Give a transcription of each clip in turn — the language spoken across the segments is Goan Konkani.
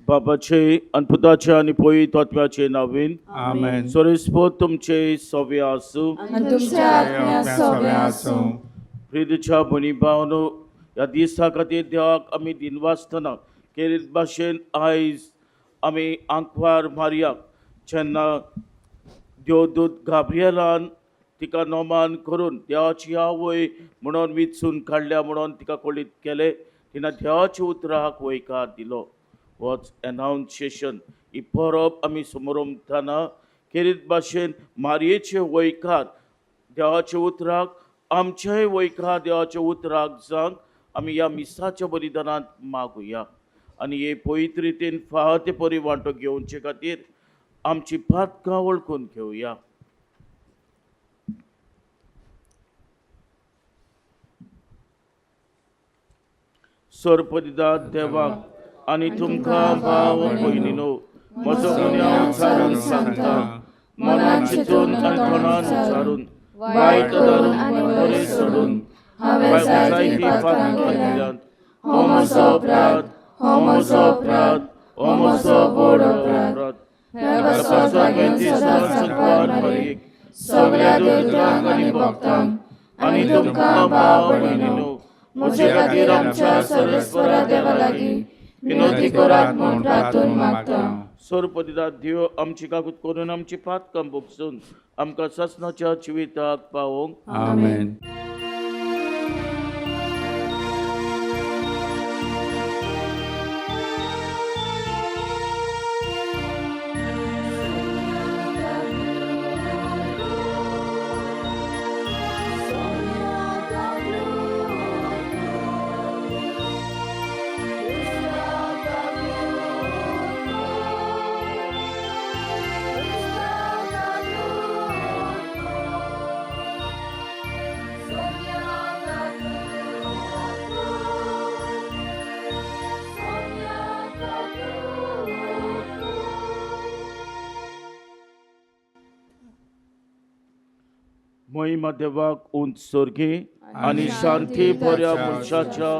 बाबाचे आनी पुताचे आनी पवित्र आत्म्याचे नांवान. आमेन. सोरेस्पोत तुमचे सवे आसूं. आनी तुमच्या आत्म्या सोबे आसूं. प्रितीच्या भयणी भावनो, ह्या दिसा खातीर देवाक आमी दिनवासतना केरीत भाशेन आयज आमी आंकवार मारयाक जेन्ना देवदूत गाब्रियलान तिका नोमान करून देवाची आवय म्हणून विचून काडल्या म्हणून तिका कळीत केलें, तेन्ना देवाच्या उतराक वयकार दिलो. होच एनावन्सिएशन ही परब आमी समरमतना खेरीत भाशेन मारयेचे वयकार देवाच्या उतराक, आमचेय वयकार देवाच्या उतराक जावंक आमी ह्या मिसाच्या बलिदानांत मागुया आनी हे पवित्र रितीन फावो ते परी वांटो घेवचे खातीर आमची पातकां वळखून घेवया. सरपदिदा देवाक आनी तुमकां भाव भयणीनो म्हजो गुन्यांव उचारून सांगता, मनान चिंतून आनी तोंडान उचारून, वायट धरून बरें सोडून हांवें जायतीं पातकां केल्यांत. हो म्हजो अपराध, हो म्हजो अपराध, हो म्हजो व्हड अपराध. ह्या पासत हांवें सदांच संकवार मारयेक, सगळ्या देवतांक आनी भक्तांक आनी तुमकां भाव भयणीनो म्हजे खातीर आमच्या सर्वेस्परा देवा लागीं विनोदी करात म्हूण प्रार्थून मागता. सरपदिदा देव आमची काकूत करून आमची पातकां भोगसून आमकां सासणाच्या जिविताक पावोवंक. आमेन. महिमा देवाक उंच सोर्गी आनी शांती बऱ्या मनशाच्या.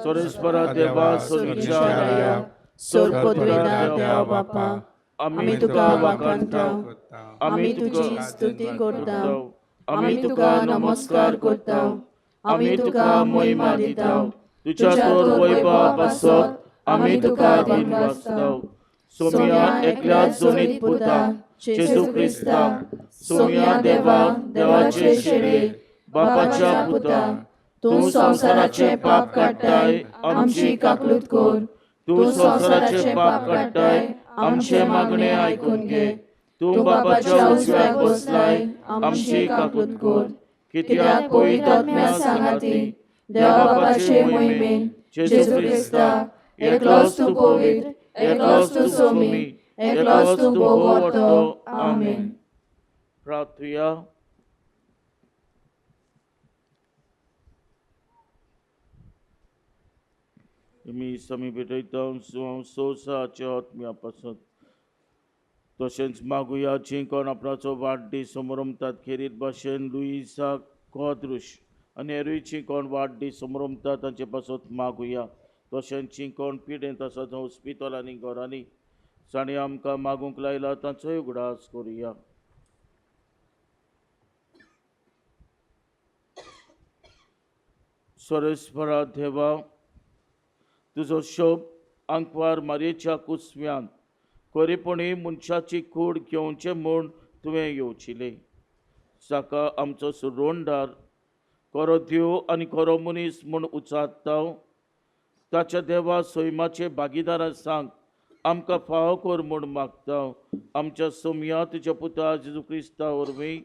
सोरेस्परा देवा सोरीच्या सोरपदवेदा देवा बापा, आमी आमी तुका तुका वाखाणता, वाखाणता, आमी तुजी स्तुती करता, आमी तुका नमस्कार करता, आमी तुका महिमा दिता. तुज्या तर वैभवा पासत आमी तुका दिनवासता. सोम्या एकल्या जोनीत पुता जेजू क्रिस्ता, सोम्या देवा देवाचे शेरे बापाच्या पुता, तूं संवसाराचें पाप काडटाय, आमची काकलूत कर. तूं संवसाराचें पाप काडटाय, आमचें मागणें आयकून घे. तूं बापाच्या उजव्याक बसलाय, आमची काकूत कर. कित्याक पवित्र आत्म्या सांगाती देवा बापाचे मोहिमेन जेजू क्रिस्ता, एकलोच तूं पवित्र, एकलोच तूं सोमी, एकलोच तूं भोव. आमेन. प्रार्थुया. मी समी भेटयता हांव सोसाच्या आत्म्या पासत. तशेंच मागुया जी कोण आपणाचो वाडदीस समरमतात, खेरीत भाशेन लुईसा कोद्रुश आनी हेरूय जी कोण वाडदीस समरमतात तांचे पासत मागुया. तशेंच जी कोण पिडेंत आसात हॉस्पिटलांनी घरांनी, जांणी आमकां मागूंक लायला तांचोय उगडास करुया. सोरेस्परा देवा, तुजो शोभ आंकवार मारयेच्या कुसव्यान खरेपणी मनशाची कूड घेवचें म्हूण तुवें येवचिलें, जाका आमचो सुरोंडार खरो देव आनी खरो मनीस म्हूण उचारता, ताच्या देवा सैमाचे भागीदारां सांग आमकां फावो कर म्हूण मागता. आमच्या सोमया तुज्या पुता जेजू क्रिस्ता वरवीं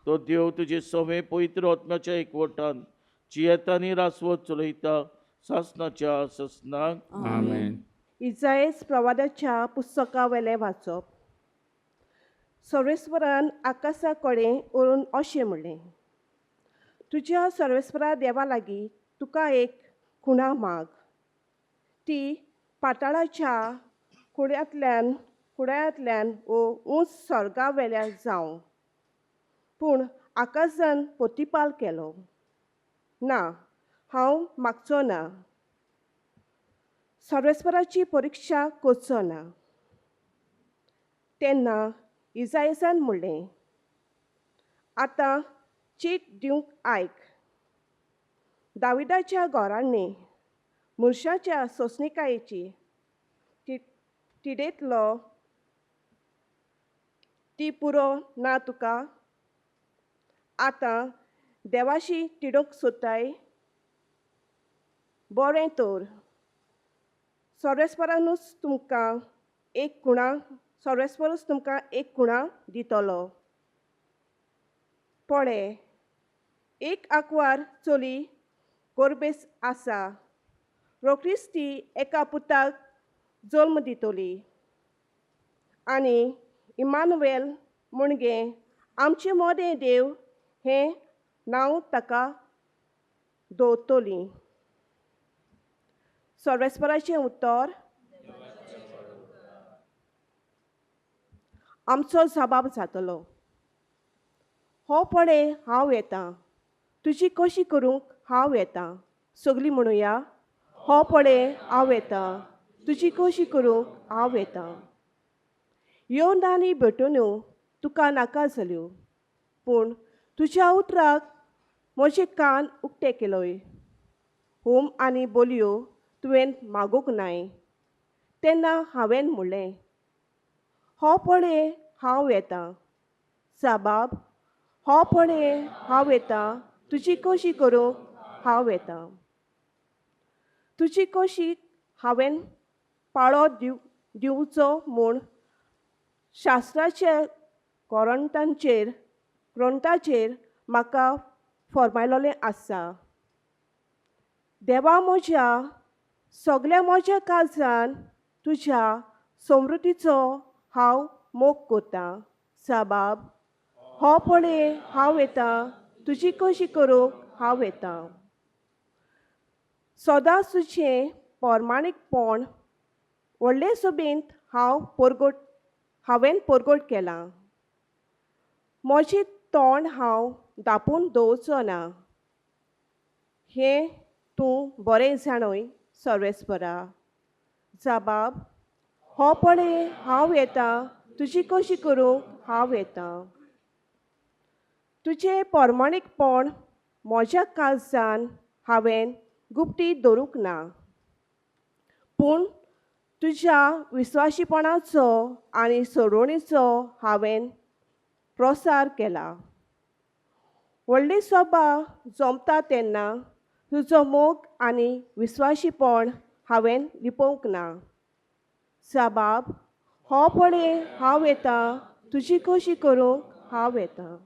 तो देव तुजे सवे पवित्र आत्म्याच्या एकवटान जियेतानी रासवत चलयता सासनाच्या ससनाक. आमेन. इजायस प्रवादाच्या पुस्तका वेलें वाचप. सर्वेस्वरान आकाशा कडेन व्हरून अशें म्हणलें, तुज्या सर्वेस्वरा देवा लागीं तुका एक खुणा माग, ती पाताळाच्या कुड्यांतल्यान वो उंच स्वर्गा वेल्यान जावं. पूण आकाशान पोतीपाल केलो, ना, हांव मागचो ना. सर्वेस्पराची परिक्षा करचो ना. तेन्ना इजायसान म्हणलें, आतां चीट दिवंक आयक. दाविदाच्या घरांनी मनशाच्या सोंसणिकायेची तिडेंतलो ती पुरो ना तुका? आतां देवाशी तिडोवंक सोदताय? बरें तर, सर्वेस्परानूच तुमकां एक खुणा, सर्वेस्परूच तुमकां एक खुणा दितलो. पळय, एक आंकवार चली गोरबेस आसा, रोखडीच ती एका पुताक जल्म दितली आनी इमानुएल म्हणजे आमचे मोदें देव हें नांव ताका दवरतली. सर्वेस्पराचें उतर. आमचो जबाब जातलो. हो पळय हांव येतां, तुजी कशी करूंक हांव येतां. सगळीं म्हणुया, हो पळय हांव येतां, तुजी कशी करूंक हांव येतां. येवन आनी भेटोवण्यो तुका नाका जाल्यो, पूण तुज्या उतराक म्हजे कान उक्ते केलोय. होम आनी बोलयो तुवें मागूंक नाय. तेन्ना हांवें म्हणलें, हो पळय हांव येतां. साबाब, हो पळय हांव येतां, तुजी कशी करूंक हांव येतां. तुजी कशी हांवें पाळो दिवचो म्हूण शास्त्राच्या ग्रंथाचेर म्हाका फॉर्मायलोलें आसा. देवा म्हज्या, सगल्या म्हज्या काळजान तुज्या समृद्धीचो हांव मोग करतां. साबाब, हो पळय हांव येतां, तुजी कशी करूंक हांव येतां. सदांच तुजें प्रमाणीकपण व्हडले सभेंत हांवें परगट केलां. म्हजें तोंड हांव दापून दवरचो ना, हें तूं बरें जाणय सर्वेस्परा. जाबाब, हो पळय हांव येतां, तुजी कशी करूंक हांव येतां. तुजें प्रमाणीकपण म्हज्या काळजान हांवें गुप्ती दवरूंक ना, पूण तुज्या विस्वाशीपणाचो आनी सोडवणीचो हांवें प्रसार केला. व्हडली सभा जमता तेन्ना तुजो मोग आनी विस्वाशीपण हांवें लिपोवंक ना. साबाब, हो पळय हांव येतां, तुजी कशी करूंक हांव येतां.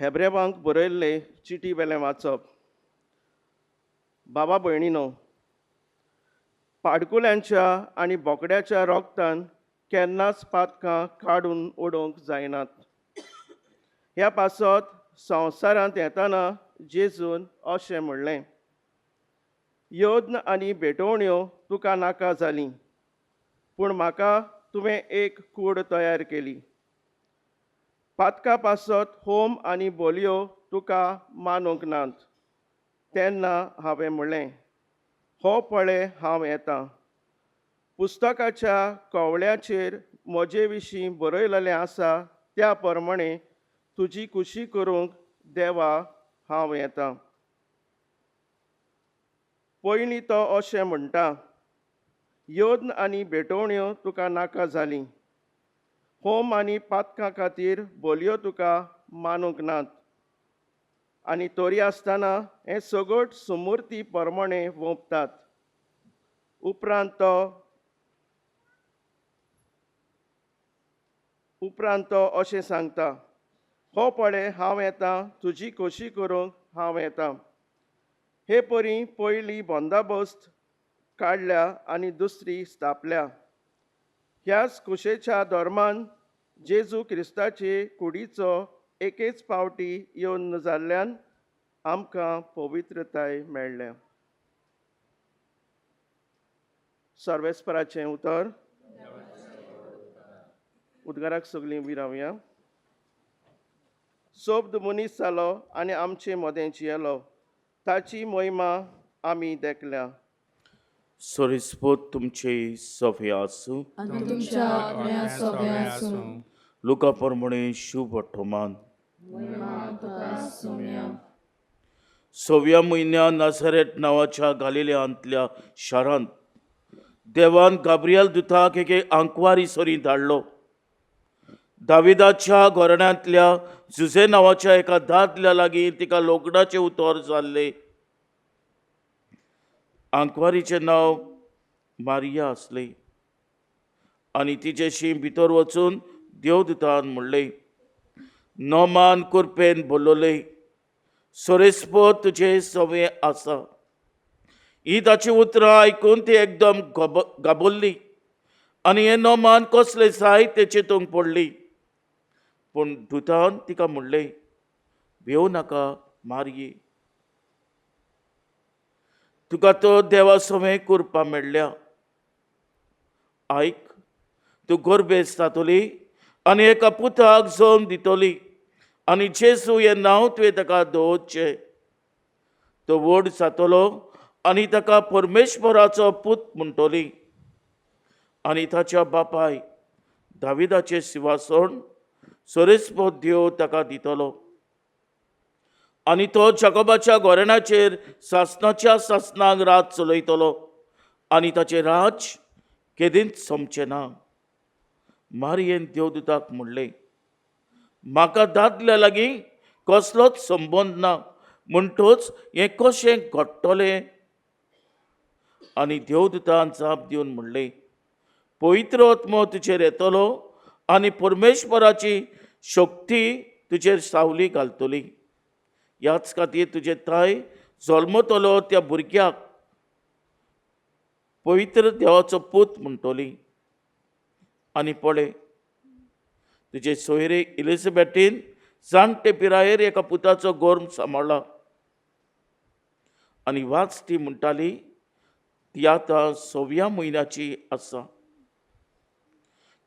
हेब्रेवांक बरयल्ले चिटी वेलें वाचप. बाबा भयणीनो, पाडकुल्यांच्या आनी बोकड्याच्या रोगतान केन्नाच पातकां काडून उडोवंक जायनात. ह्या पासत संवसारांत येताना जेजून अशें म्हणलें, यज्ञ आनी भेटवण्यो तुका नाका जाली, पूण म्हाका तुवें एक कूड तयार केली. पातका पासत होम आनी बोलयो तुका मानूंक नात. तेन्ना हांवें म्हणलें, हो पळय हांव येतां. पुस्तकाच्या कवळ्याचेर म्हजे विशीं बरयलेलें आसा त्या प्रमाणे तुजी खुशी करूंक देवा हांव येतां. पयलीं तो अशें म्हणटा, यज्ञ आनी भेटवण्यो तुका नाका जाली, होम आनी पातकां खातीर बोलयो तुका मानूंक नात. आनी तरी आसतना हें सगट सुमुर्ती प्रमाणे वोंपतात. उपरांत तो अशें सांगता, हो पळय हांव येतां, तुजी खोशी करूंक हांव येतां. हे परी पयली बंदोबस्त काडल्या आनी दुसरी स्थापल्या. ह्याच खोशेच्या धर्मान जेजू क्रिस्ताचे कुडीचो एकेच पावटी येवन जाल्ल्यान आमकां पवित्रताय मेळ्ळ्या. सर्वेस्पराचें उतर. उद्गाराक सगळीं उबी रावया. सोब्द मनीस जालो आनी आमचे मदें जियेलो, ताची मोहिमा आमी देखल्या. सोरिस्पोत तुमचे सभे आसूं. आनी तुमच्या आत्म्या सोबे आसूं. लुका प्रमाणे शुभ वर्तमान. सव्या म्हयन्या नाझारेट नांवाच्या गालिलियांतल्या शारांत देवान गाब्रियल दुताक एके आंकवारी सरी धाडलो. दाविदाच्या घराण्यांतल्या जुझे नांवाच्या एका दादल्या लागीं तिका लग्नाचें उतर जाल्लें. आंकवारीचें नांव मारिया आसलें आनी तिचेशी भितर वचून देवदूतान म्हणलें, नोमान कुरपेन बोलले, सोरेस्पत तुजें सवें आसा. ही ताची उतरां आयकून ती एकदम गाबरली आनी हें नोमान कसलें जाय तें चिंतूंक पडली. पूण दुतान तिका म्हणलें, भिवू नाका मारये, तुका तो देवा सवें करपा मेळ्ळ्या. आयक, तूं गोरबेज जातली आनी एका पुताक जल्म दितली आनी जेजू हें नांव तुवें ताका दवरचें. तो व्हड जातलो आनी ताका परमेश्वराचो पूत म्हणटली आनी ताच्या बापाय दाविदाचें सिंवासन सोरेस्पत देव ताका दितलो आनी तो जाकोबाच्या गोरणाचेर सासणाच्या सासणाक रात चलयतलो आनी ताचें राज केदींच सोंपचें ना. मारयेन देवदूताक म्हणलें, म्हाका दादल्या लागीं कसलोच संबंद ना, म्हणटच हें कशें घडटलें? आनी देवदूतान जाप दिवन म्हणलें, पवित्र आत्मो तुजेर येतलो आनी परमेश्वराची शक्ती तुजेर सावली घालतली. ह्याच खातीर तुजे ताय जल्मतलो त्या भुरग्याक पवित्र देवाचो पूत म्हणटली. आनी पळय, तुजे सोयरे इलिझाबेथीन जाणटे पिरायेर एका पुताचो गोर्म सांबाळ्ळा आनी वाच ती म्हणटाली, ती आतां सव्या म्हयन्याची आसा,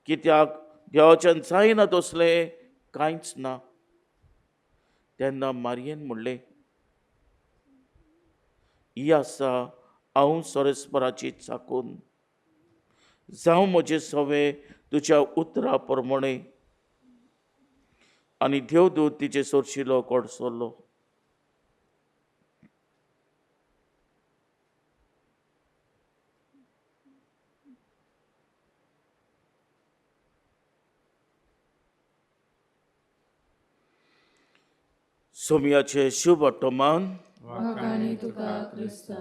कित्याक देवाच्यान जायना तसलें कांयच ना. तेन्ना मारयेन म्हणलें, ही आसा हांव सोरेस्पराची चाकून, जावं म्हजें सवें तुज्या उतरा प्रमाणें. आनी देवदूत तिचे सोरशिलो कोडसरलो. सोमयाचें शुभ वर्तमान. वाखाणी तुका क्रिस्ता.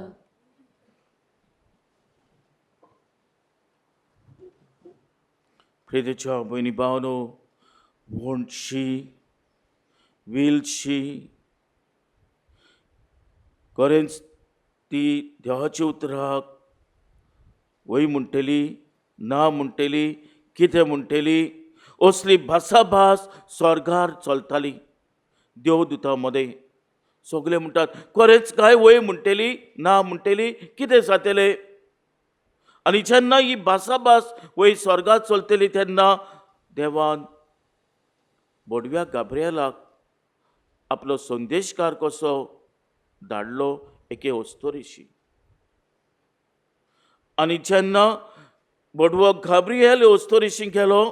प्रेतेच्या भयणी भावनो, व्हणशी विलशी खरेंच ती देवाच्या उतराक वय म्हणटली, ना म्हणटली, कितें म्हणटली, असली भासाभास स्वर्गार चलताली देवदूता मदें. सगळे म्हणटात खरेंच काय वय म्हणटली, ना म्हणटली, कितें जातलें? आनी जेन्ना ही भासाभास वय स्वर्गार चलतली तेन्ना देवान बोडव्या गाब्रियलाक आपलो संदेशकार कसो धाडलो एके अस्तोरेशी. आनी जेन्ना बोडवो गाब्रियल अस्तोरेशी गेलो,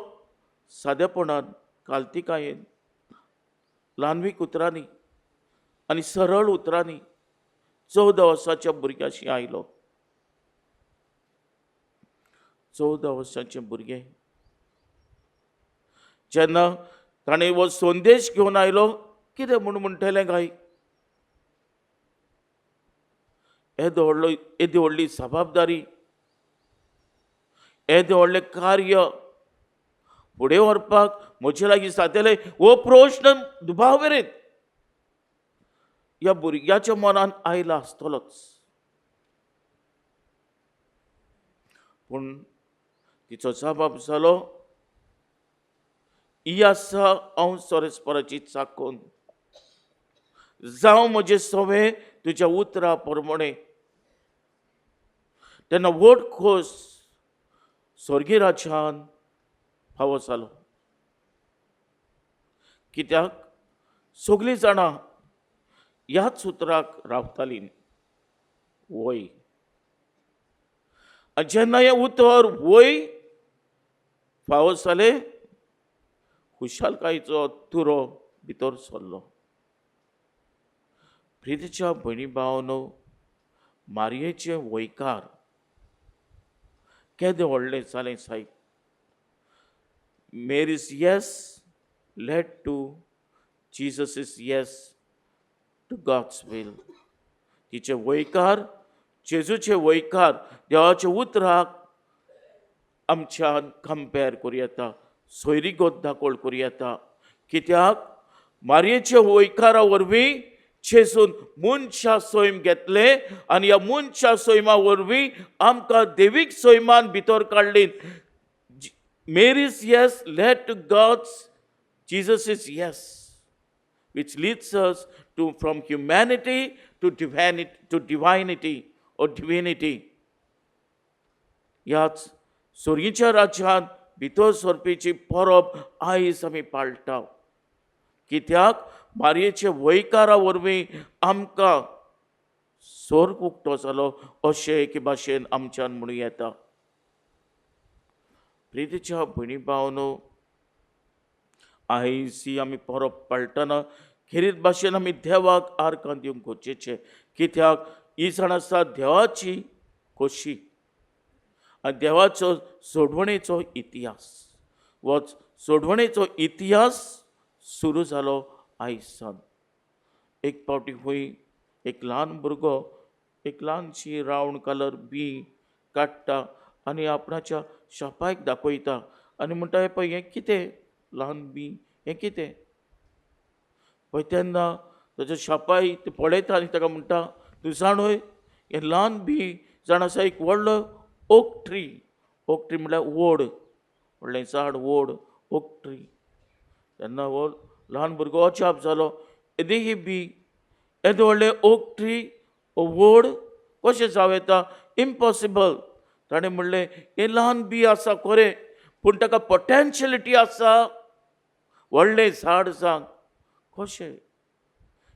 सादेपणान कालतिकायेन ल्हानवीक उतरांनी आनी सरळ उतरांनी 14 वर्साच्या भुरग्याशी आयलो. 14 वर्साचें भुरगें जेन्ना ताणें हो संदेश घेवन आयलो, कितें म्हूण म्हणटलें काय? येदो व्हडलो, येदी व्हडली जबाबदारी, येदें व्हडलें कार्य फुडें व्हरपाक म्हजे लागीं जातलें हो प्रश्न दुबाव मेरेन ह्या भुरग्याच्या मनान आयला आसतलोच. पूण तिचो जबाब जालो, ही आसा हांव सोरेस्पराची चाकून, जावं म्हजें सवें तुज्या उतरा प्रमाणें. तेन्ना व्हड खोस स्वर्गीय राज्यान फावो जालो. कित्याक सगळीं जाणां ह्याच उतराक रावतालीं वय. आनी जेन्ना हें उतर वय फावो जालें, खुशालकायेचो तुरो भितर सरलो. प्रितीच्या भयणी भावांनो, मारयेचे वयकार केदें व्हडलें जालें सायब. Mary's yes led to Jesus' yes to God's will. तिचे वयकार जेजूचे वयकार देवाच्या उतराक आमच्यान कंपेर करूं येता, सोयरीगत दाखोवण करूं येता. कित्याक मारयेच्या वयकारा वरवीं जेजून मनशा सैम घेतलें आनी ह्या मनशा सैमा वरवीं आमकां देवीक सैमान भितर काडली. Mary's yes led to God's Jesus' yes, which leads us to from humanity to divinity or divinity. ह्याच स्वर्गीच्या राज्यांत भितर सरपीची परब आयज आमी पाळटा. कित्याक मारयेच्या वयकारा वरवीं आमकां स्वर्ग उक्तो जालो अशें एके भाशेन आमच्यान म्हणूं येता. प्रितीच्या भयणी भावांनो, आयज ही आमी परब पाळटना खेरीत भाशेन आमी देवाक आर्गां दिवंक गरजेचें. कित्याक ही जाण आसा देवाची खोशी आनी देवाचो सोडवणेचो इतिहास. हो सोडवणेचो इतिहास सुरू जालो आयज सावन. एक फावटी खंय एक ल्हान भुरगो एक ल्हानशी रावंड कलर बी काडटा आनी आपणाच्या शापायक दाखयता आनी म्हणटा, हें पळय, हें कितें ल्हान बी, हें कितें पळय. तेन्ना ताचे शापाय ते पळयता आनी ताका म्हणटा, तूं जाणूय, हें ल्हान बी जाण आसा एक व्हडलो ओक ट्री. ओक ट्री म्हळ्यार वड, व्हडलें झाड, वड, ओक ट्री. तेन्ना हो ल्हान भुरगो अजाप जालो, येदी ही बी येदें व्हडलें ओक ट्री, वड कशें जावं येता? इम्पॉसिबल. ताणें म्हणलें, हें ल्हान बी आसा खरें, पूण ताका पोटेन्शियलिटी आसा व्हडलें झाड जावंक. कशें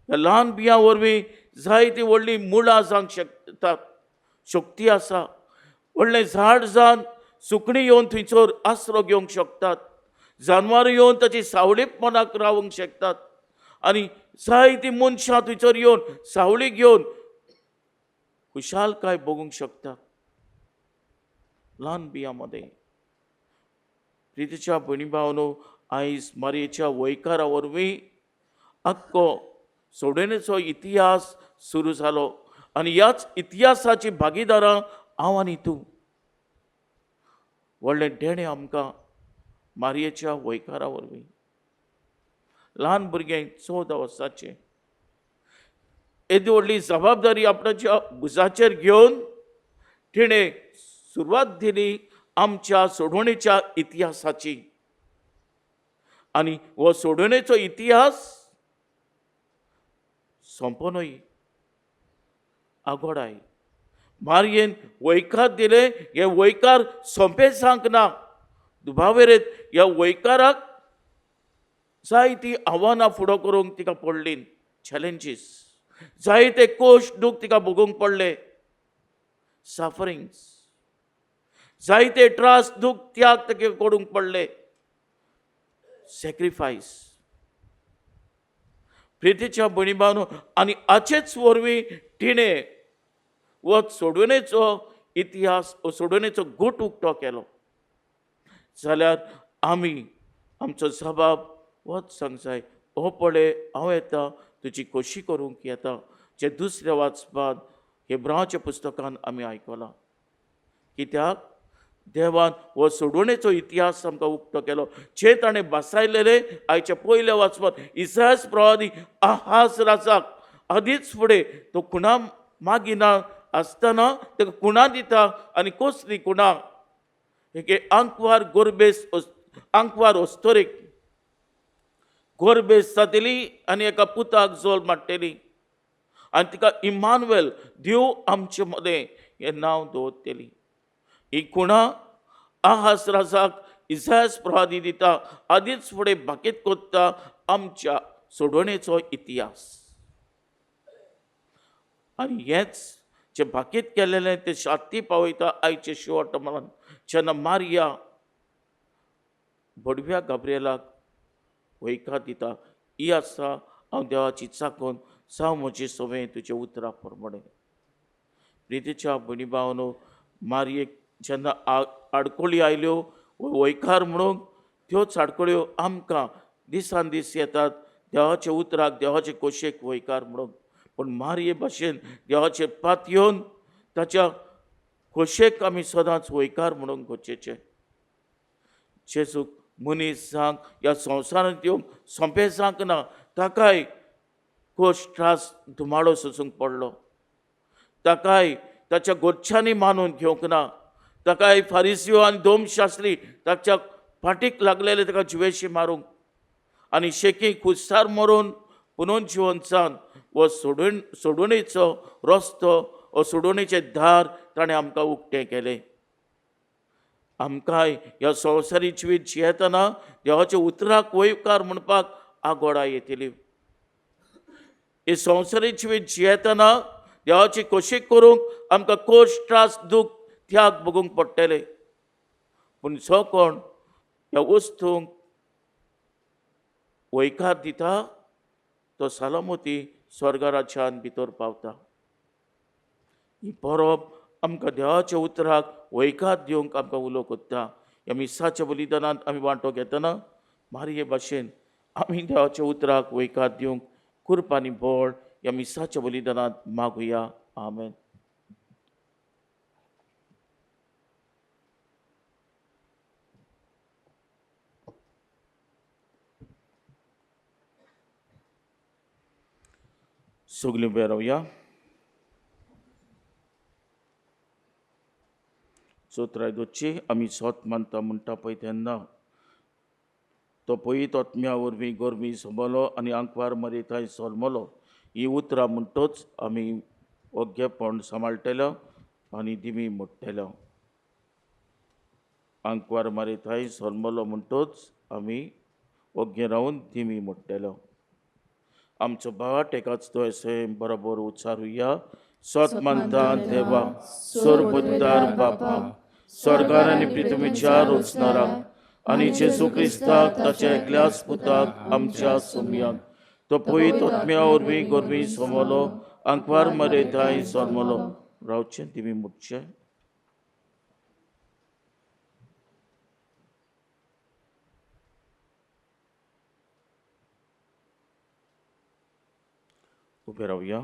ह्या ल्हान बियां वरवीं जायतीं व्हडलीं मुळां जावंक शकतात, शक्ती आसा. व्हडलें झाड जावन सुकणीं येवन थंयसर आसरो घेवंक शकतात, जानवरां येवन ताची सावळीपणाक रावंक शकतात आनी जायतीं मनशां थंयसर येवन सावळी घेवन खुशालकाय भोगूंक शकतात ल्हान बियां मदें. प्रितीच्या भयणी भावांनो, आयज मारयेच्या वयकारा वरवीं आख्खो सोडणेचो इतिहास सुरू जालो आनी ह्याच इतिहासाची भागीदारां हांव आनी तूं. व्हडलें देणें आमकां मारयेच्या वयकारा वरवीं. ल्हान भुरगें 14 वर्साचें येदी व्हडली जबाबदारी आपणाच्या भुजाचेर घेवन तिणें सुरवात दिली आमच्या सोडवणेच्या इतिहासाची. आनी हो सोडवणेचो इतिहास सोंपोनूय आगोडाय मारयेन वयकार दिले. हे वयकार सोंपे जावंक ना. दुबावेरेत ह्या वयकाराक जायतीं आव्हानां फुडो करूंक तिका पडलीं, चॅलेंजीस, जायते कोश दूख तिका भोगूंक पडले, सफरिंग्स, जायते त्रास, दूख, त्याग ताका करूंक पडले, सॅक्रिफायस. प्रितीच्या भयणी भावांनो, आनी हाचेच वरवीं तिणें हो सोडवणेचो इतिहास, हो सोडवणेचो गूट उक्तो केलो. जाल्यार आमी आमचो जबाब होच सांग जाय, हो पळय, हांव येता, तुजी खोशी करूंक येता, जे दुसऱ्या वाचपांत हेब्रांवाच्या पुस्तकान आमी आयकलां. कित्याक देवान हो सोडवणेचो इतिहास आमकां उक्तो केलो, जे ताणें बसायलेले आयच्या पयल्या वाचपांत इसायास प्रवादी आहाज राजाक आदींच फुडें तो खुणा मागिना आसतना ताका खुणा दिता. आनी कसली खुणा? एके आंकवार गोरबेस, आंकवार अस्तोरेक गोरबेस जातली आनी एका पुताक जल्म हाडटली आनी तिका इमानुएल, देव आमचे मदें, हें नांव दवरतली. ही खुणा आहास राजाक इसायास प्रवादी दिता, आदींच फुडें भाकीत कोत्ता आमच्या सोडवणेचो इतिहास. आनी हेंच जें भाकीत केलेलें तें शाती पावयता आयचे शेवट म्हणून, जेन्ना मारिया बडव्या गाब्रिएलाक वयकार दिता, ही आसा हांव देवाची चाकून, जावं म्हजी संवय तुज्या उतरा प्रमाणें. प्रितीच्या भयणी भावानो, मारयेक जेन्ना आडकोळी आयल्यो वयकार म्हणून, त्योच आडकोळ्यो आमकां दिसान दीस येतात देवाच्या उतराक, देवाचे कोशेक वयकार म्हणून. पूण मारये भाशेन देवाचे पात येवन ताच्या खोशेक आमी सदांच वयकार म्हणूंक गरजेचें. जेजूक मनीस जावंक ह्या संवसारांत येवंक सोंपें जावंक ना, ताकाय खोश त्रास धुमाडो सोसूंक पडलो, ताकाय ताच्या गोच्छांनी मानून घेवंक ना, ताकाय फारिसियो आनी दोमशास्त्री ताच्या फाटीक लागलेले ताका जिवेशी मारूंक, आनी शेकी खुस्सार मरून पुनून जिवन जावन हो सोडवणेचो रस्तो, हो सोडवणेचें दार ताणें आमकां उक्तें केलें. आमकांय ह्या संवसारी जिवीत जियेतना देवाच्या उतराक वयकार म्हणपाक आगोडा येतली. ही संवसारी जिवीत जियेतना देवाची कोशीक करूंक आमकां कोश त्रास दूख त्याग भोगूंक पडटले. पूण जो कोण ह्या वस्तूंक वयकार दिता तो सलामती स्वर्गराज्यान भितर पावता. ही परब आमकां देवाच्या उतराक वयकार दिवंक आमकां उलो कोत्ता. ह्या मिसाच्या बलिदानांत आमी वांटो घेतना मारये भाशेन आमी देवाच्या उतराक वयकार दिवंक कृपा आनी बळ ह्या मिसाच्या बलिदानांत मागुया. आमेन. सगळीं उबे रावया. चोत्राय दोची आमी सोत मानता म्हणटा पळय तेन्ना तो पयत आत्म्या वरवीं गोरवी सोंबलो आनी आंकवार मरे थंय सोलमलो. ही उतरां म्हणटच आमी ओग्गेपण सांबाळटलो आनी दिमी मोडटलो. आंकवार मारे थंय सोलमलो म्हणटच आमी ओग्गे रावन दिमी मोडटलो. आमचो भाट एकाच तो अशें बरोबर उच्चारुया. सत मानता देवा सर्वबुद्धार बापा, स्वर्गार आनी पृथ्वीच्या रचणाराक आनी जेजू क्रिस्ताक ताच्या एकल्याच पुताक आमच्या सोमयाक, तो पयत आत्म्या वरवीं गोरवीं सोमलो, आंकवार मरे थंय सोलमलो. रावचें तिमी मुटचें. उबे रावया.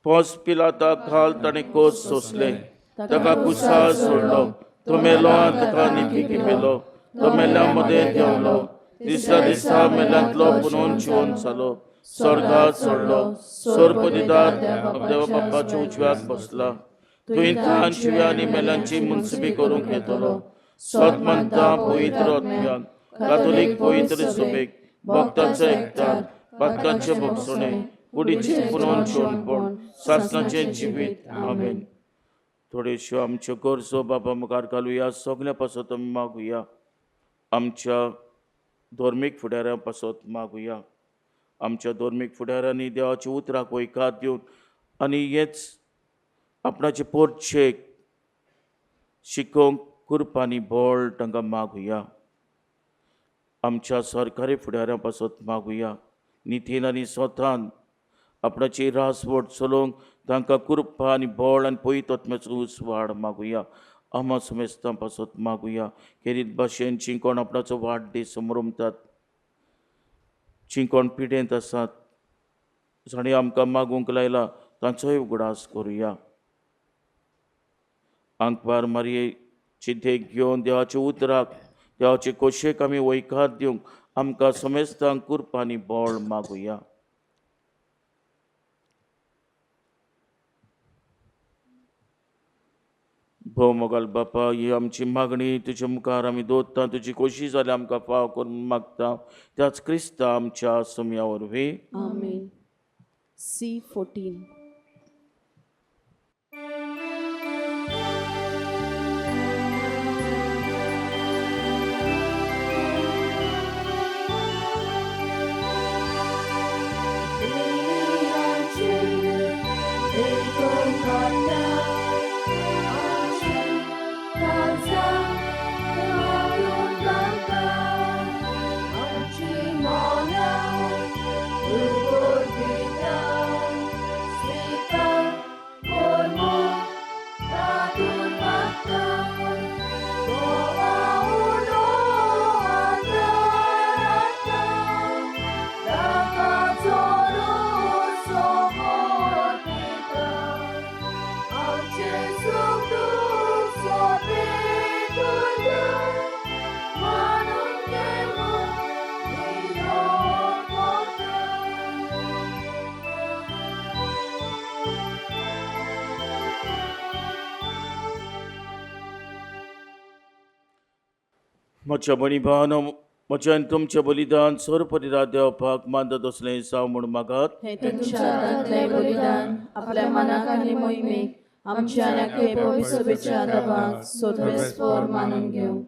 पोस पिलाताक घाल ताणें कोस सोंसले, ताका कुसाळ सोडलो, तो मेलो आनी ताका निपी मेलो, तो मेल्या मदें देंवलो, तिसऱ्या दिसा मेल्यांतलो पुनून जिवन जालो, स्वर्गात सोडलो, सर्पदिदार देवा बाप्पाच्या उजव्याक बसला, थंय तान जिव्या आनी मेल्यांची मुन्सबी करूंक येतलो. सत मानता पवित्र आत्म्याक, कातोलीक पवित्र सभेक, भक्ताचो एकतार, पातकांचे भोगसणे, कुडीचे पुनोन जिवनपण, सासणाचें जिवीत. आमेन. थोड्योश्यो आमच्यो गरजो बाबा मुखार घालुया. सगल्या पासत आमी मागुया. आमच्या धर्मीक फुडाऱ्यां पासत मागुया. आमच्या धर्मीक फुडाऱ्यांनी देवाच्या उतराक वयकार दिवन आनी हेच आपणाचे पोरचेक शिकोवंक कृपा आनी बळ तांकां मागुया. आमच्या सरकारी फुडाऱ्यां पासत मागुया. नितीन आनी स्वतान आपणाची रासवट चलोवंक तांकां कृपा आनी बळ आनी पयत आत्म्याचो उजवाड मागुया. आमा समेस्तां पासत मागुया. खेरीत भाशेन जीं कोण आपणाचो वाडदीस समरमतात, जीं कोण पिडेंत आसात, जाणीं आमकां मागूंक लायला तांचोय उगडास करुया. आंकवार मारयेची देख घेवन देवाच्या उतराक, देवाचे खोशयेक आमी वयकार दिवंक आमकां समेस्तांक कृपा आनी बळ मागुया. भोव मोगाल बापा, ही आमची मागणी तुजे मुखार आमी दवरता. तुजी खोशी जाल्यार आमकां फाव करून मागता, त्याच क्रिस्ता आमच्या सोमया वरवीं. आमेन. C 14. म्हज्या भयणी भावानो, म्हजें आनी तुमचें बलिदान सरपरिरा देवपाक मानता तसलें जावं म्हूण मागात. हें तुमच्या हातांतलें बलिदान आपल्या मनाक आनी मोहिमेक आमच्या आनी आख्खे पवित्र सभेच्या दबाक सोदवेस्पोर मानून घेवं.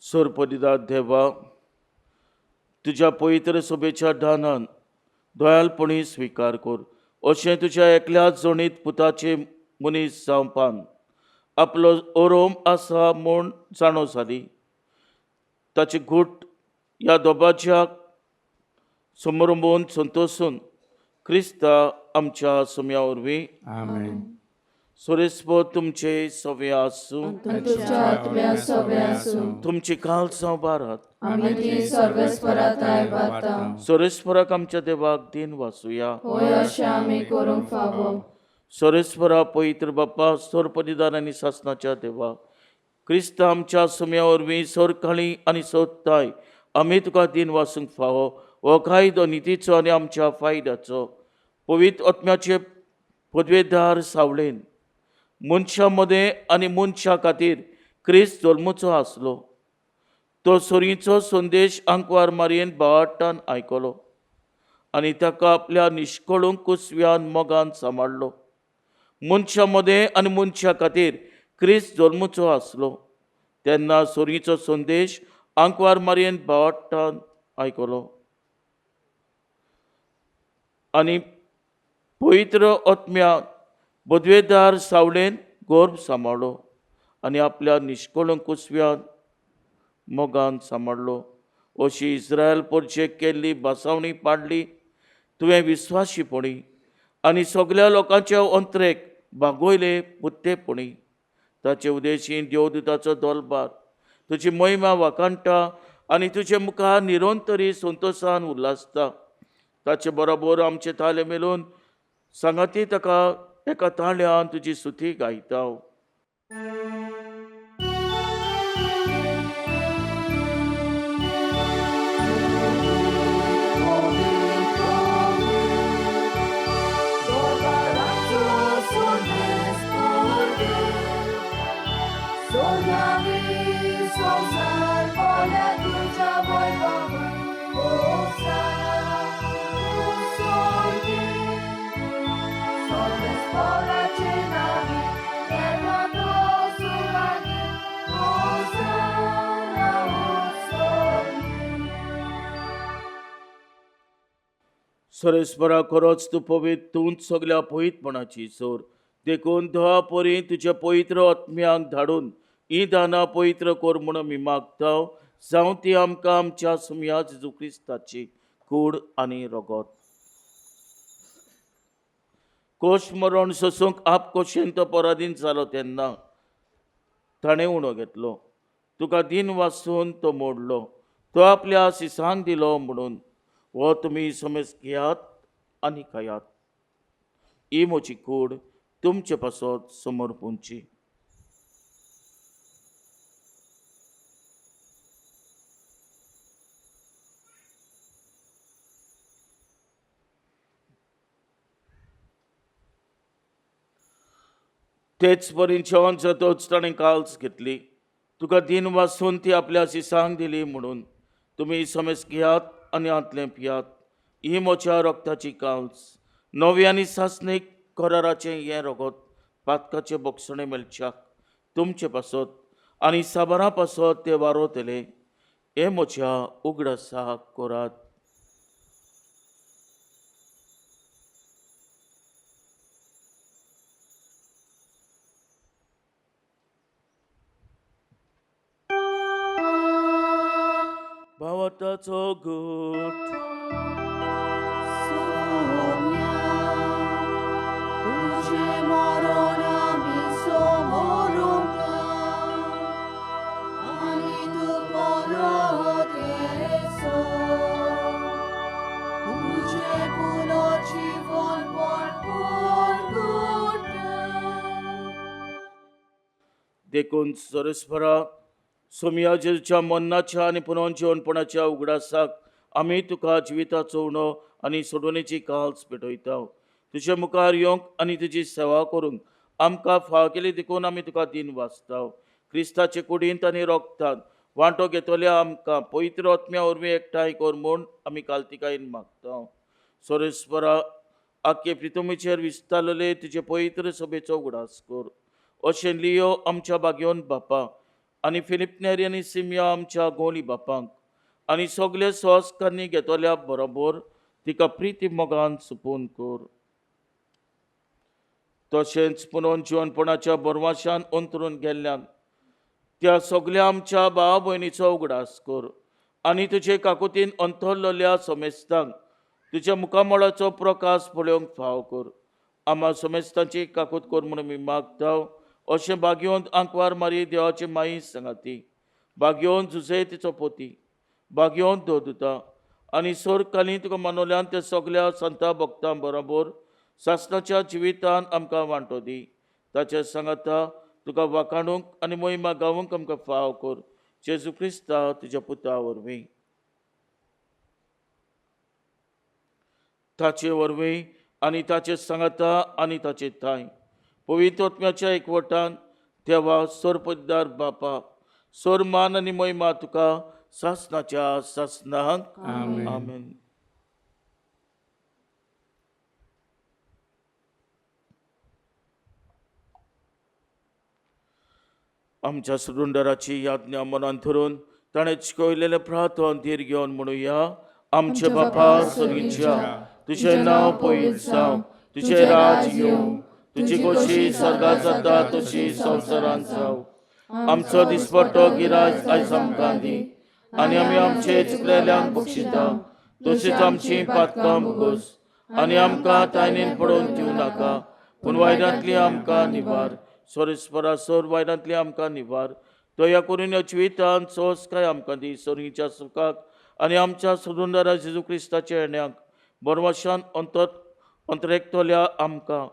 सरपरिरा देवा, तुज्या पवित्र सभेच्या दानान दयालपणी स्विकार कर, अशें तुज्या एकल्याच जणीत पुताचे मनीस जावपान आपलो ओरोम आसा म्हूण जाणो जाली. ताची घूट ह्या दोबाच्या समरंबून संतोसून क्रिस्ता आमच्या सम्या वरवीं. आमेन. सोरेस्पो तुमचे सवे आसूं. तुमच्या आत्म्या सवे आसूं. तुमची काल बारात. आमी ती सर्वेस्परा ताय वाता. सोरेस्पराक आमच्या देवाक दिन वासुया. होय अशें आमी करूंक फावो. सोरेस्परा पवित्र बाप्पा, सोरपदिदार आनी सासनाच्या देवा, क्रिस्त आमच्या सुम्या वरवीं सोरकाळी आनी सोदताय आमी तुका दिन वासूंक फावो. हो कायदो नितीचो आनी आमच्या फायद्याचो पवित्र आत्म्याचे पदवेदार सावळेन मनशां मदें आनी मनशां खातीर क्रिस्त जल्मचो आसलो. तो सोरीचो संदेश आंकवार मारयेन बावाट्टान आयकलो आनी ताका आपल्या निश्कळूंक कुसव्यान मोगान सांबाळ्ळो. मनशां मदें आनी मनशां खातीर क्रिस्त जल्मचो आसलो तेन्ना सोरीचो संदेश आंकवार मारयेन बावाट्टान आयकलो आनी पवित्र आत्म्या बदवेदार सावळेन गर्भ सांबाळ्ळो आनी आपल्या निश्कळूंक कुसव्यान मोगान सांबाळ्ळो. अशी इस्रायल पोरचेक केल्ली बसावणी पाडली तुवें विस्वाशीपणी आनी सगल्या लोकांच्या अंतरेक बागोयले पुत्तेपणी. ताचे उदेशी देवदूताचो दोलबार तुजी महिमा वाखाणटा आनी तुजे मुखार निरंतरी संतोशान उल्हासता. ताचे बरोबर आमचे ताले मेलून सांगाती ताका एका ताळ्यान तुजी सुती गायता. सरेस्परा खरोच तूं पवित्र, तूंच सगल्या पवित्रपणाची सोर. देखून धवा परी तुज्या पवित्र आत्म्यांक धाडून ही दानां पवित्र कर म्हूण आमी मागता. जावं ती आमकां आमच्या सुमया जेजू क्रिस्ताची कूड आनी रगत. कोश मरण सोसूंक आप कोशेन तो पराधीन जालो तेन्ना ताणें उणो घेतलो. तुका दिन वासून तो मोडलो, तो आपल्या सिसांक दिलो म्हणून हो तुमी समेज घेयात आनी खायात. ही म्हजी कूड तुमचे पासत समर्पूंची. तेच परी जेवण जातोच ताणें काल्स घेतली, तुका दिन वासून ती आपल्या सिसांक दिली म्हणून तुमी समेज घेयात आनी हांतलें पियात. ही म्हज्या रक्ताची काल्स, नवी आनी सासणीक कराराचें हें रगत पातकाचें बोगसणें मेळच्याक तुमचे पासत आनी साबारां पासत तें वारोतलें. हें म्हज्या उगडासाक करात. भावार्थाचो गट. सोम्या, तुजें मरण आमी समोरुंका, आनी तूं परत येसो. तुजें पुनर्जीवनपण परगट्टा. देखून सरस्परा सोमया जेजूच्या मरणाच्या आनी पुनर्जिवनपणाच्या उगडासाक आमी तुका जिविताचो उणो आनी सोडवणेची काल्स पेटयता. तुजे मुखार येवंक आनी तुजी सेवा करूंक आमकां फाव केली देखून आमी तुका दिन वाचता. क्रिस्ताचे कुडींत आनी रोगतांत वांटो घेतल्या आमकां पवित्र आत्म्या वरवीं एकठांय कर म्हूण आमी कालतिकायेन मागता. सोरेस्परा आख्खे प्रितुमीचेर विस्तारलेले तुजे पवित्र सभेचो उगडास कर. अशें लियो आमच्या बागयोन बापा आनी फिलिपनेरी आनी सिमिया आमच्या गोली बापांक आनी सगळे संस्कारणी घेतल्या बरोबर तिका प्रिती मोगान सुपून कर. तशेंच पुनोन जिवनपणाच्या बरवाशान अंतरून गेल्ल्यान त्या सगल्या आमच्या भाव भयणीचो उगडास कर आनी तुजे काकुतीन अंतरलेल्या समेस्तांक तुज्या मुखामळाचो प्रकाश पळोवंक फाव कर. आमा समेस्तांची काकूत कर म्हणून आमी मागता. अशें बागयोन आंकवार मारी देवाची माई सांगाती, बागयोन जुजे तिचो पोती, बागयोन दोदुता आनी सोरकाली तुका मनोल्यान त्या सगल्या संता भक्तां बरोबर सासणाच्या जिवितान आमकां वांटो दी. ताचे सांगाता तुका वाखाणूंक आनी मोहिमा गावूंक आमकां फाव कर, जेजू क्रिस्ता तुज्या पुता वरवीं. ताचे वरवीं आनी ताचे सांगाता आनी ताचे थांय पवित्र आत्म्याच्या एकवटान देवा सोरपदार बापा, सोर मान आनी मोहिमा तुका सासणाच्या सासणाक. आमेन. आमेन. आमच्या सुरुंदराची याज्ञा मनान धरून ताणें शिकयलेलें प्रार्थन धीर घेवन म्हणुया. आमचे बापा सर्गीच्या, तुजें नांव पवित्र जावं, तुजें राज येवं, तुजी खोशी स्वर्गात जाता तशी संवसारांत जावं. आमचो दिसपट्टो गिराज आयज आमकां दी आनी आमी आमचे चुकलेल्यांक बक्षिता तशीच आमची पातकां भोगोस आनी आमकां तायनेन पडोवन दिवं नाका, पूण वायटांतली आमकां निवार. सोरेस्परा सोर वायटांतली आमकां निवार. दया करून ह्या जिवितांत सोंसकाय आमकां दी, सोरीच्या सुखाक आनी आमच्या सुदुंदरा जेजू क्रिस्ताच्या येण्याक बरवाशान अंतर अंतरेकतल्या आमकां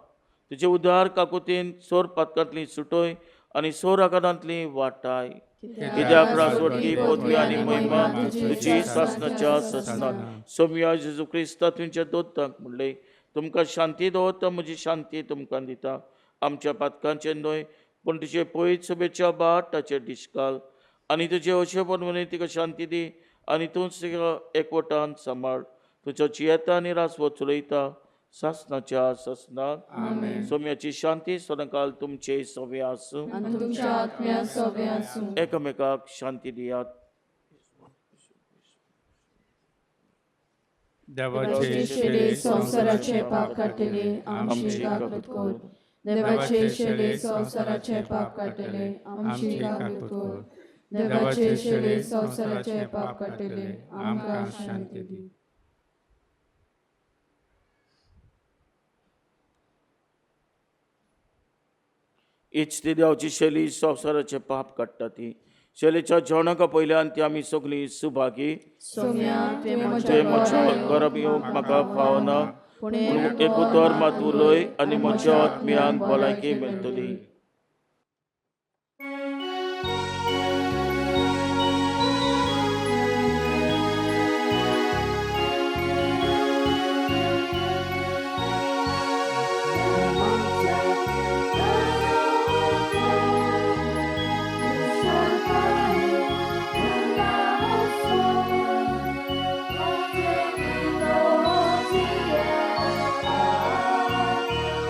तुजे उदार काकुतीन सोर पातकांतली सुटय आनी सोर आकारांतली वाटाय. कित्याक रासवटकी पदवी आनी महिमा तुजी सासणाच्या सासणाक. सोमया जेजू क्रिस्ता तुमच्या दोतांक म्हणलें, तुमकां शांती दवरता, म्हजी शांती तुमकां दिता. आमच्या पातकांचें न्हय पूण तुजे पयत सभेच्या बाट ताचेर डिस्काल आनी तुजे अशें बनवणे तिका शांती दी आनी तूंच तिका एकवटान सांबाळ. तुजो जियेता आनी रासवत चलयता सासणाच्या सासणाक. आमेन. सोम्याची शांती सदांकाल तुमचे सवे आसूं. आनी तुमच्या आत्म्या सोबे आसूं. एकामेकाक शांती दियात. देवाचे शेले संवसाराचे पाप काडटले, आमची काकूत कर. देवाचे शेले संवसाराचे पाप काडटले, आमची काकूत कर. देवाचे शेले संवसाराचे पाप काडटले, आमकां शांती दी. इच्छती देवाची शैली संवसाराचे पाप काडटा ती शैलीच्या जेवणाका पयल्यान ती आमी सगळीं सुभागी. सोम्या, तुवें म्हज्या तुवें म्हज्या घरा घरा येवंक म्हाका फावना, पूण पूण एक उतर मात उलय आनी म्हज्या आत्म्यांक भलायकी मेळटली.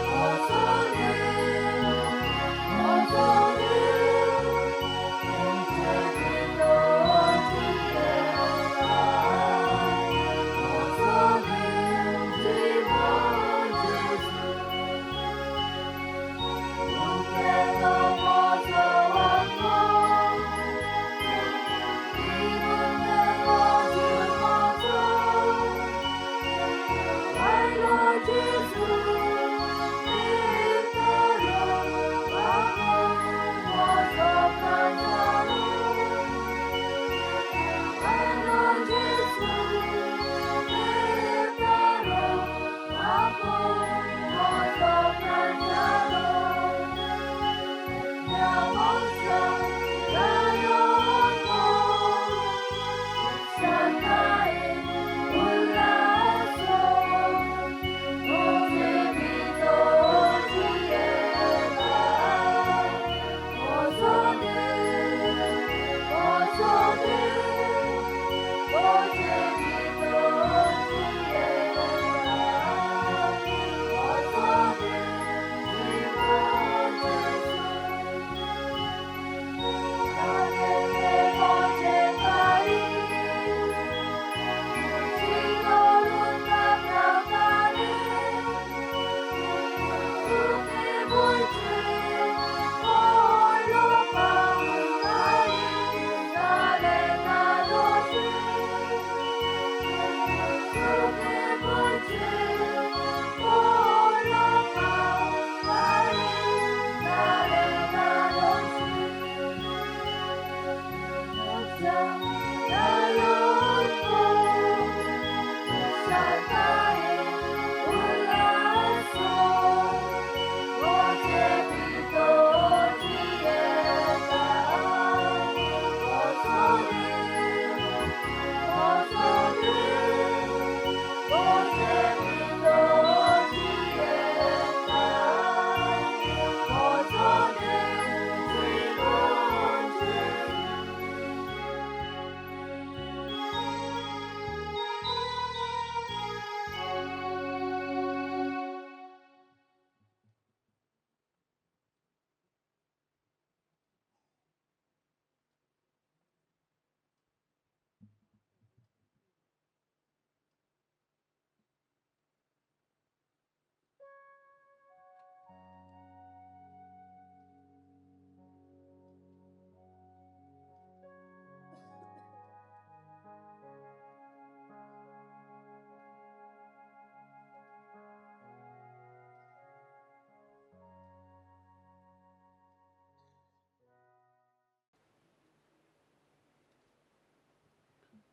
Oh,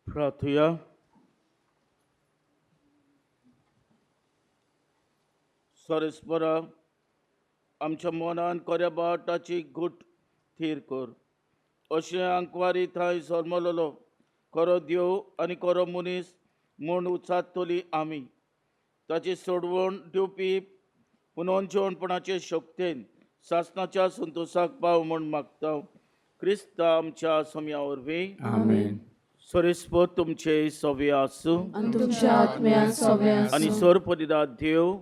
प्रार्थुया. सरेस्परा आमच्या मनान कोऱ्या बाटाची घुट थीर कर, अशें आंकवारी थंय जल्मलोलो खरो देव आनी खरो मनीस म्हूण उचारतली आमी ताची सोडवण दिवपी पुनोनजेवणपणाचे शक्तेन सासणाच्या संतोशाक पाव म्हूण मागता क्रिस्ता आमच्या सोम्या वरवीं. आमेन. सरेस्पर तुमचे सवे आसूं आनी तुमच्या आत्म्यान सोबे आनी आसूं. सरपरिदा देव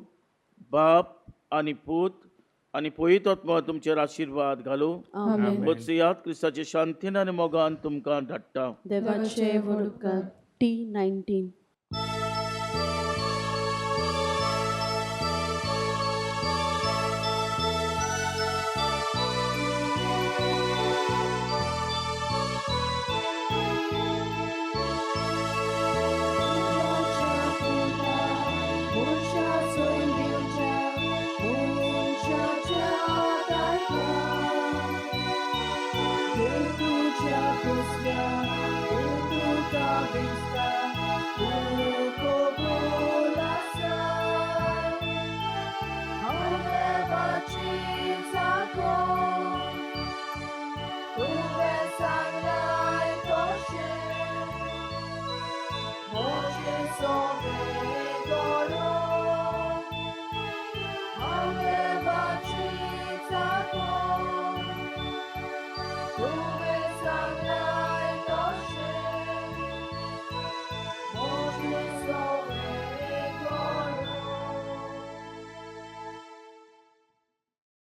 बाप आनी पूत आनी पवित्र तुमचेर आशिर्वाद घालूं. आमेन. वचयात क्रिस्ताचे शांतीन आनी मोगान तुमकां धाडटा. देवाचे व्हड उपकार. T 19.